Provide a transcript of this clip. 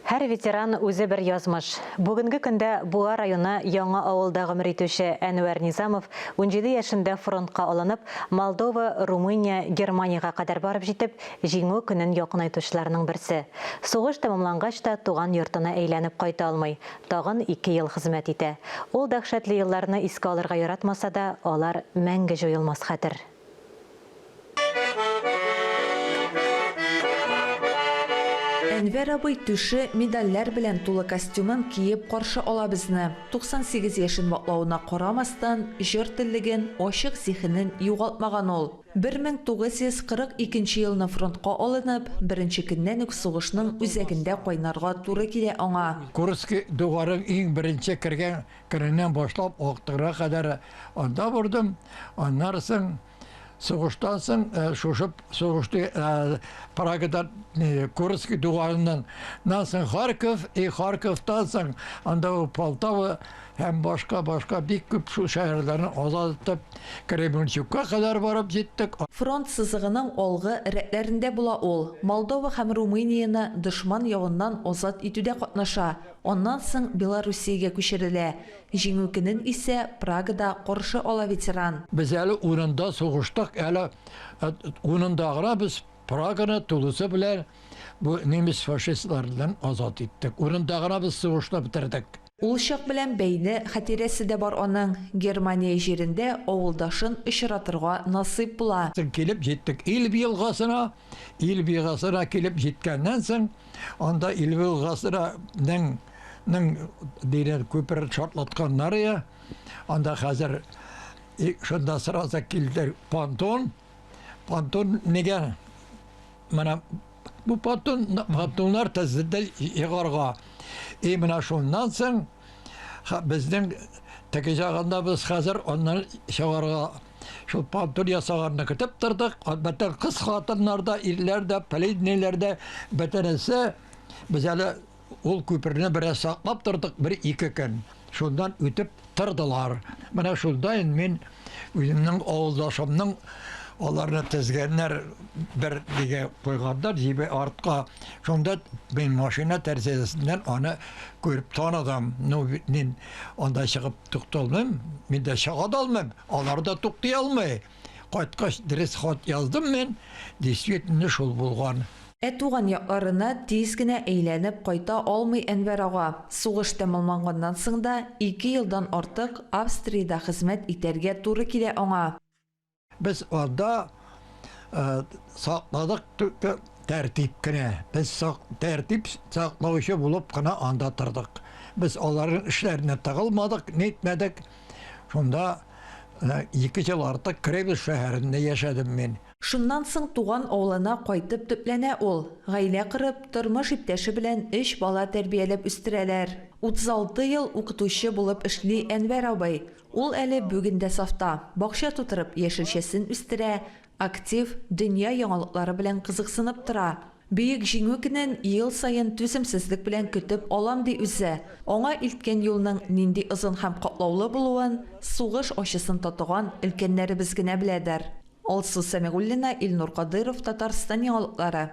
Һәр ветеран үзе бер язмыш. Бүгенге көндә Буа районы Яңа авылда гомер итүче Әнвәр Низамов 17 яшендә фронтка алынып, Молдова, Румыния, Германиягә кадәр барып җитеп, Җиңү көнен якынайтучыларның берсе. Сугыш тәмамлангач та туган йортына әйләнеп кайта алмый, тагын ике ел хезмәт итә. Ул дәһшәтле елларны искә алырга яратмаса да, алар мәңге җуелмас хәтер. Әнвәр абый түше медальләр белән тулы костюмын киеп каршы ала безне. 98 яшен ваклавына карамастан, җыр теллеген, ачык зиһенен югалтмаган ул. 1942 елны фронтка алынып, беренче көннән үк сугышның үзәгендә кайнарга туры килә аңа. Курский дугарын иң беренче кергән Көненнән башлап актыгына кадәр анда бурдым. Аннары соң сугыштан соң э, шушы сугышты э, Прагадан э, Курский дугарыннан соң Харьков и Харьковтан соң анда Полтава һәм башка башка бик күп шул шәһәрләрне азат итеп Кременчугка кадәр барып җиттек. Фронт сызыгының алгы рәтләрендә була ул. Молдова һәм Румынияне дошман явыннан азат итүдә катнаша. Аннан соң Белоруссиягә күчерелә. Җиңү көнен исә Прагада каршы ала ветеран. Без әле унында сугыштык, әле унында гына без Праганы тулысы белән бу немец фашистларыннан азат иттек. Унында гына без сугышны бетердек. Ул чак белән бәйле хатирәсе дә бар аның. Германия җирендә авылдашын очратырга насыйп була. Килеп җиттек Эльба елгасына. Эльба елгасына килеп җиткәннән соң, Анда Илвил гасырының ның дигән күпер шартлатканнар я. Анда хәзер шунда сразу килде понтон. Понтон нигә? Менә бу понтон, понтоннар тезелде егарга. И менә шуннан соң безнең теге җагында без хәзер аннан чыгарга Шул понтон ясаганны көтеп тордык. Бөтен кыз хатыннар да, ирләр дә, пленныйлар да, бөтенесе без әле ул күперне бераз саклап тордык, бер-ике көн. Шуннан үтеп тордылар. Менә шунда инде мин үземнең авылдашымның аларны тезгәннәр бер нигә куйганнар, җибе артка. Шунда мин машина тәрәзәсеннән аны күреп таныдым. Ну, мин анда чыгып Тукталмыйм, мин дә чыга да алмыйм, алар да туктый алмый. Кайткач, дөрес хат яздым мин, действительно шул булган. Ә туган якларына тиз генә әйләнеп кайта алмый Әнвәр ага. Сугыш тәмамланганнан соң да ике елдан артык Австриядә хезмәт итәргә туры килә аңа. Без анда сакладык тәртип кенә. Без тәртип саклаучы булып кына анда тордык. Без аларның эшләренә тыгылмадык, нитмәдек. Шунда ике ел артык Кремль шәһәрендә яшәдем мин. Шуннан соң туган авылына кайтып төпләнә ул. Гаилә корып, тормыш иптәше белән өч бала тәрбияләп үстерәләр. 36 ел укытучы булып эшли Әнвәр абый. Ул әле бүген дә сафта, бакча тутырып яшелчәсен үстерә, актив, дөнья яңалыклары белән кызыксынып тора. Бөек Җиңү көнен ел саен түземсезлек белән көтеп алам, ди үзе. Аңа илткән юлның нинди озын һәм катлаулы булуын сугыш ачысын татыган өлкәннәребез генә беләдер. Алсу Сәмигуллина, Илнур Кадыйров, Татарстан яңалыклары.